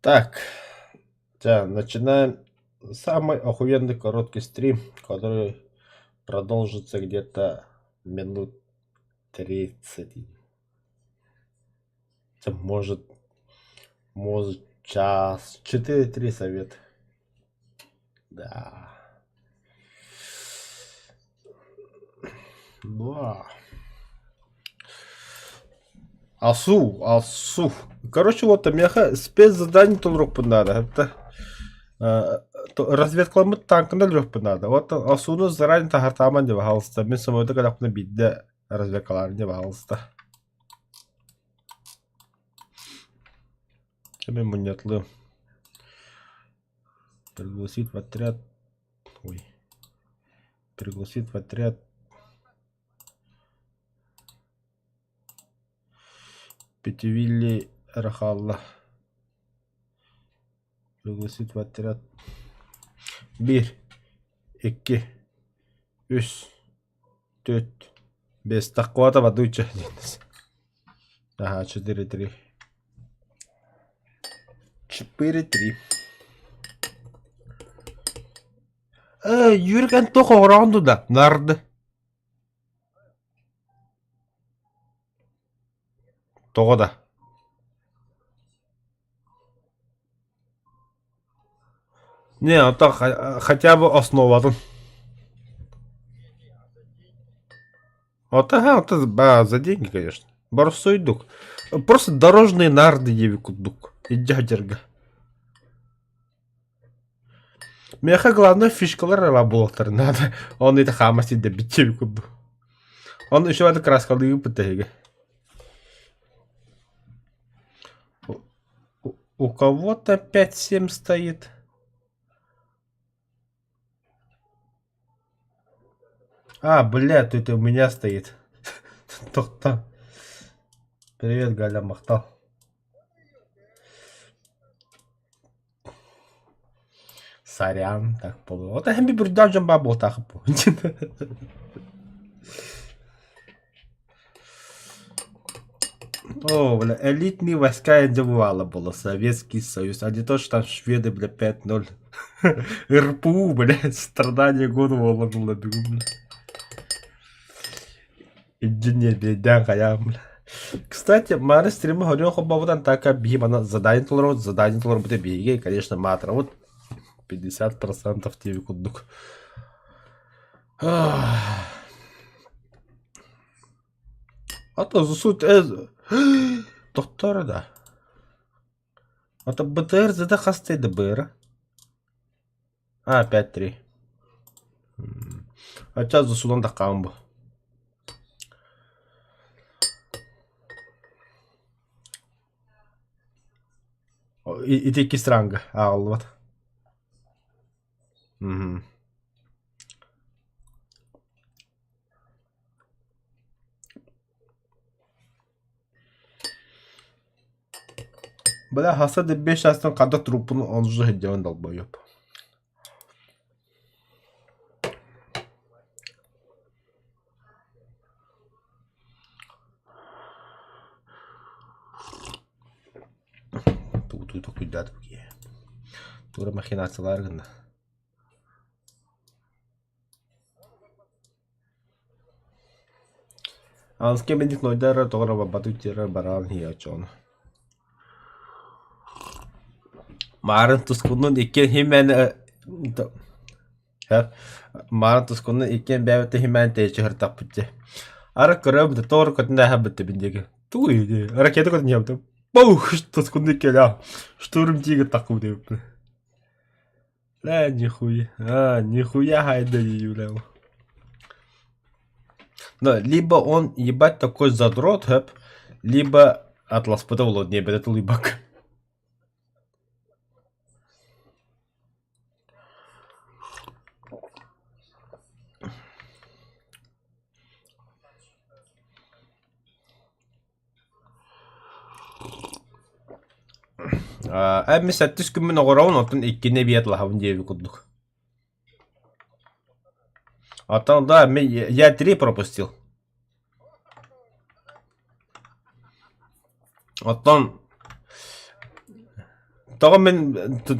Так, да, начинаем самый охуенный короткий стрим, который продолжится где-то минут 30. Это может, может час. 4-3 совет. Да. Да. Асу, Асу. Короче, вот миэхэ спецзадание толоруохпун наада. Это разведкаламмыт танкынан өлүөхпүн наада. Вот Асуну заранее таһартааман дьэ баһаалыста. Мин самолета кэлэхпинэ биирдэ разведкалаарын дьэ баһаалыста. Мин мунньатлыым. Пригласить в отряд. Ой. Пригласить в отряд. Пятивилли Рахалла. Пригласить в отряд. Биир, икки, үс, түөрт, биэс. Таккуата бадуйча Ага, 4-3. 4-3. Э, Юрик эн туох оҥороҕун дуу нарды? Тоҕо да? Не, ото хотя бы основатын. Вот ага, вот ба, за деньги, конечно. Борсуйдук. Просто дорожные нарды диэби курдук. Илдьэ Миэхэ главное фишкалар эрэ буолуохтарын наада. Оны ити хаама сирдэрбит диэби курдук. Оны еще это краскалыыбыт эһиги. У кого-то 5-7 стоит. А, бля, тут у меня стоит. Тохто. Привет, Галя, махтал. Сорян, так буолуо. Ото иһин бүрдээх дьон баар буолтаахыт буо. О, бля, элитные войска дьэ бывало было, Советский Союз, а не то, что там шведы, бля, 5-0. РПУ, блядь, страдания года буолла бүгүн, бля. Инженер биэрдээн хайаан, бля. Кстати, маны стримы хорьон холбообутан так биһи мана задание толоробут, задание толорбута биһиги, конечно, маатырабыт 50% диэби курдук. А то суть Тохтоор да. А то БТР зада хас ДБР? А, 5-3. Ача засулан да бу. Ити иккис ранга ааҕыллыбат. Мгм. Бля, хаса да беш астан хада труппун онзу сылдьабын долбоеб. Тугу толкуйдаатым киһи. Тура махинациялаары гынна. Аныска минник нойдар тоҕо эрэ барбат үтүөрэр бараан иһиэччи Маарын тускуннун иккиэн химэн Маарын тускуннун иккиэн бэйэбит химээн тэйиччи сырыттахпыт дии. Ара көрөбүт да тоҕо эрэ көтөн ааһарбыт диэки. Тугуй дии, ракета көтөн иһэбит. Баух, тускуннун иккиэн штурм тигр таххыбыт эбиппин. Бля, нихуя, а, нихуя хайда бля. Но либо он ебать такой задрот, хэп, либо атласпыта буолуо диэбэтэ тулуйбакка. Эмис сэттис күммүн оҕоробун, оттон иккини эбии атлаһабын диэбит курдук. Оттон да, я три пропустил. Оттон Тоҕо мин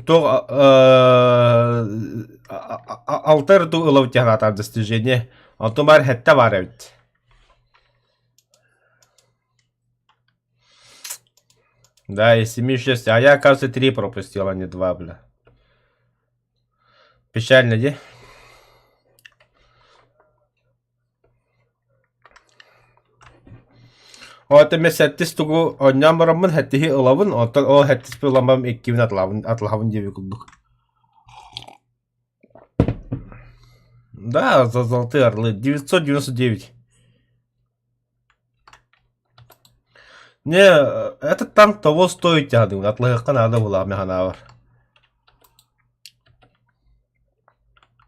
туох алта эрэ ылабыт диэн аатаан достижение. Онтон баар сэттэ баар эбит. Да, из семи шесть. А я, оказывается, три пропустил, а не два, бля. Печально, де? Ол эмэ сэттис тугу оонньоон бараммын сэттиһи ылабын, оттон ол сэттиспин ылан иккибин атылаабын атылаһабын диэбит курдук. Да, за золотые орлы. 999. Не, этот танк того стоит тяһадыҥ, атлаһыахха наада буоллаҕа мин санаабар.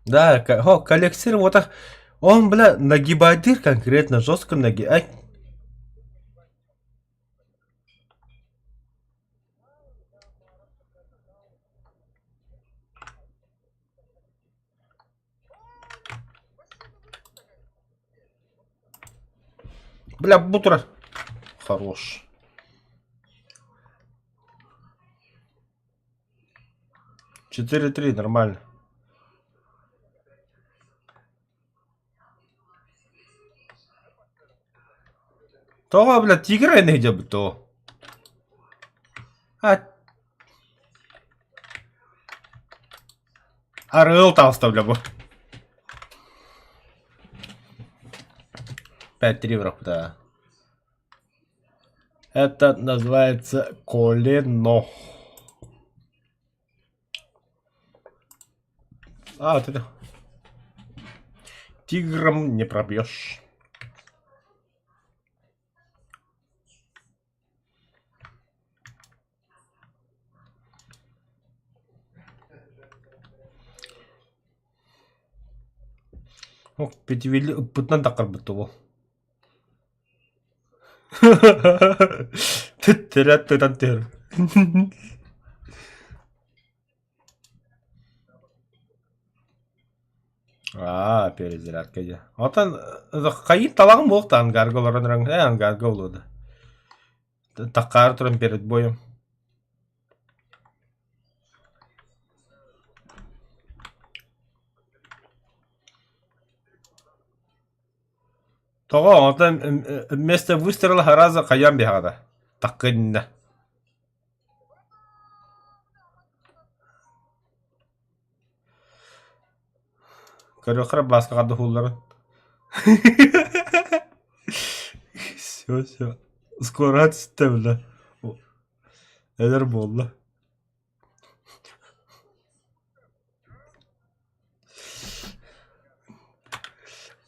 Да, хо, коллекционер вот так, он, бля, нагибадир конкретно, жестко наги... Ай. Бля, бу турар. Хорош. 4-3, нормально. Тоҕо, бля, тигр эн дьабыт тоҕо? А Арыал таҕыста, бля, бу. 5-3 бырахпыта. Это называется колено. А, ты Тигром не пробьешь. Ох, пятивели ыппытынан таххарбыт тобо. Төттөрө тутан түһэр. Аа, перезарядка дьэ. Оттон хайыыр талаҕым буолта ангарга олорон эрэн ээ ангарга буолуо да. Таккаары туран перед боем. Тоҕо онтон вместо выстрела сразу хайаан биһэҕэ таккынна. Көрүөххэ Бааска ханна уһуулларын. Все, все. Скоро түстэ бля. Өлөр буолла.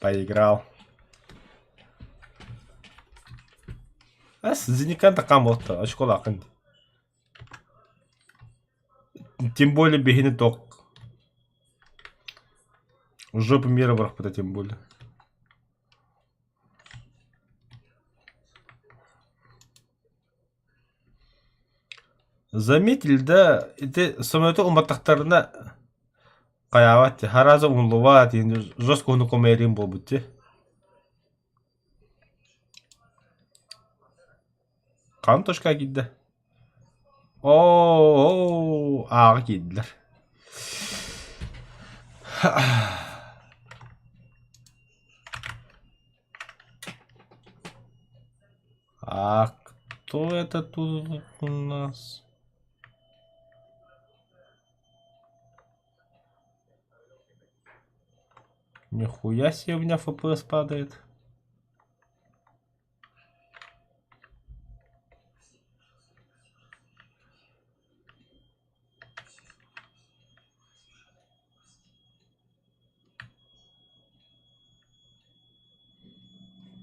Поиграл. Ас Зеникан такаан буолта, очколаахын. Тем более биһини ток. Жопу мира бырахпыта тем более. Заметили, да, ити самолету уматтахтарына хайаабат дии, харааза умуллубат диэн жестко уһуннук комэриин буолбут дии. Хаан точка киирдэ? Оо, ааҕа киирдилэр. А кто это тут у нас? Нихуя себе у меня FPS падает.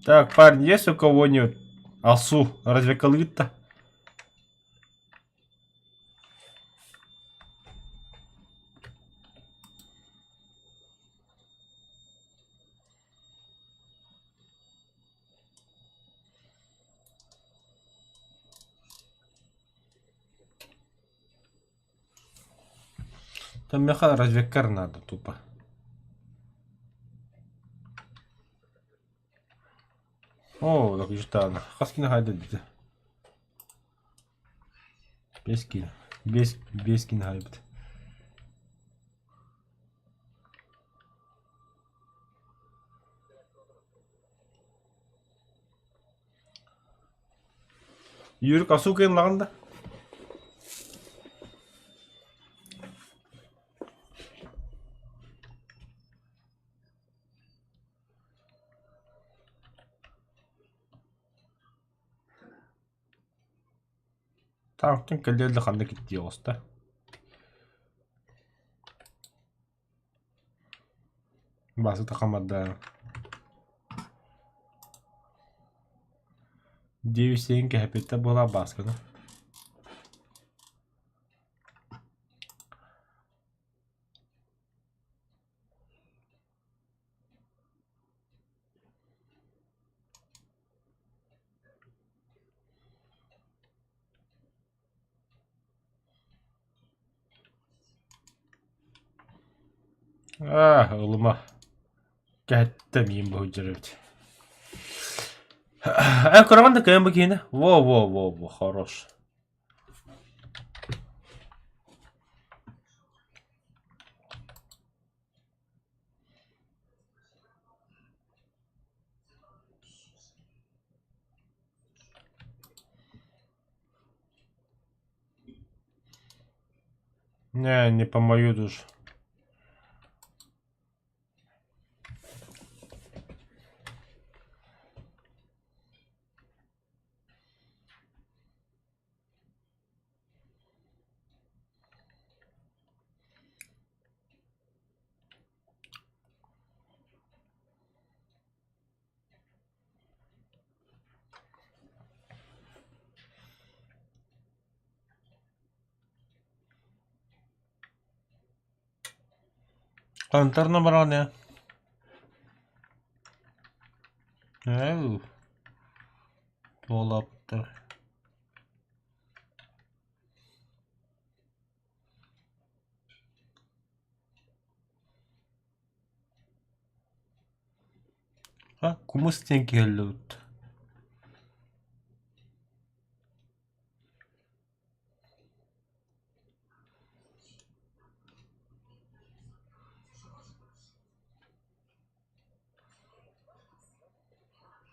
Так, парень, есть у кого-нибудь Асу? Разве колыт-то? Там меха разведкар надо тупо. Оо, так жутаана. Хас кини хайда дии? Бес киилэ. Биэс киһини хаайбыт. Юрик асука ыллаҕын да? Таахтан кэллэр да ханна киттии оҕуста. Баасыта хамарда. Диэбиссэйин кэһэппиттэр буолаа Баасканы. Аа, ылыма. Кэһэттэ миин быһыдьар эбит. Эн көрөҕүн да кыайан бу киһини? Во-во-во-во, хорош. Не, не по мою душу. Хантарна баран Эу. Туолаптар. А, кумыс диэн киһэллэбит.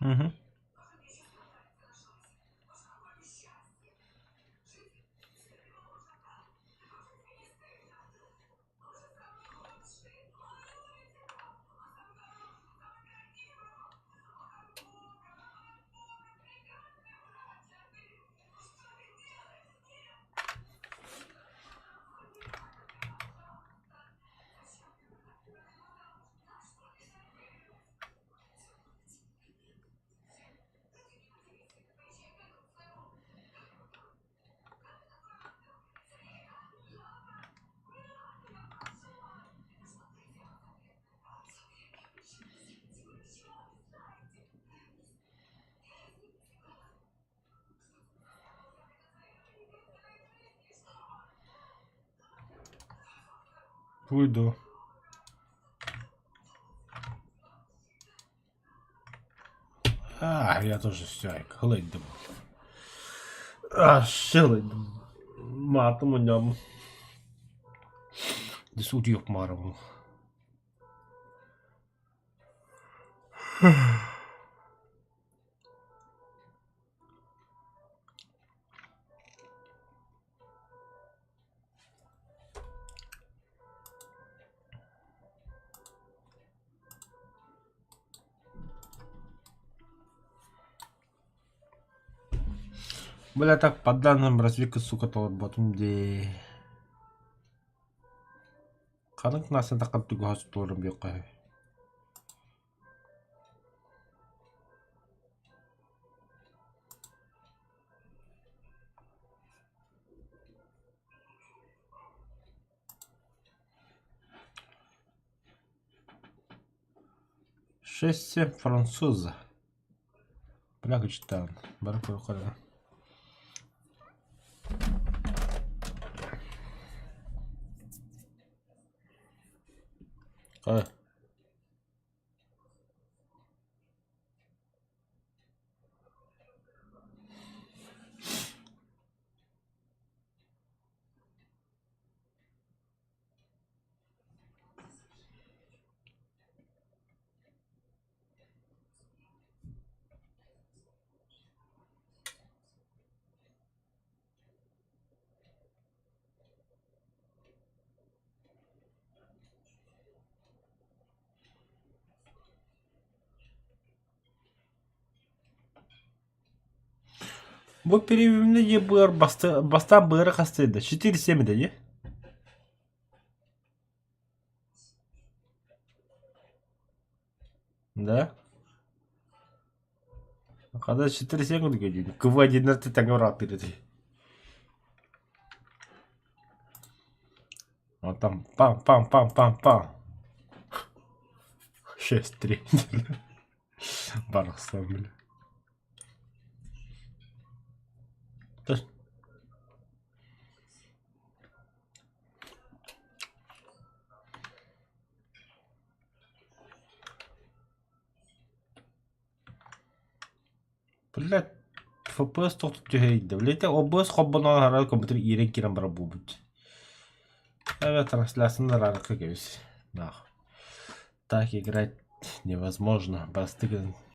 Мгм. Уйду. А, я тоже все, хлыдым. А, шылыдым. Матым унньам. Дис утуйуохмаарабын. Бля, так по данным разведка, сука, толорботум дии. Ханнык наасатахха тугу туорум диэххэ Шесть-семь француза. Бля, читаем. Хай. Бу перевимне дии быар бастаан быары хастыйда? 4,7 да дии? Да? Хата 4,7 курдук өйдүүбүн. КВ-11 тэҥҥэ быраҕаттыыр этий. Оттон пам-пам-пам-пам-пам. 6-3. Барахсан, бля. Блядь, FPS тохтуу түһэйдэ. Блядь, OBS холбонон аһарар компьютер иирэн киирэн барар буолбут. Эбэ трансляцияны араарыкка кэбис. Нах. Так играть невозможно. Бастыгын.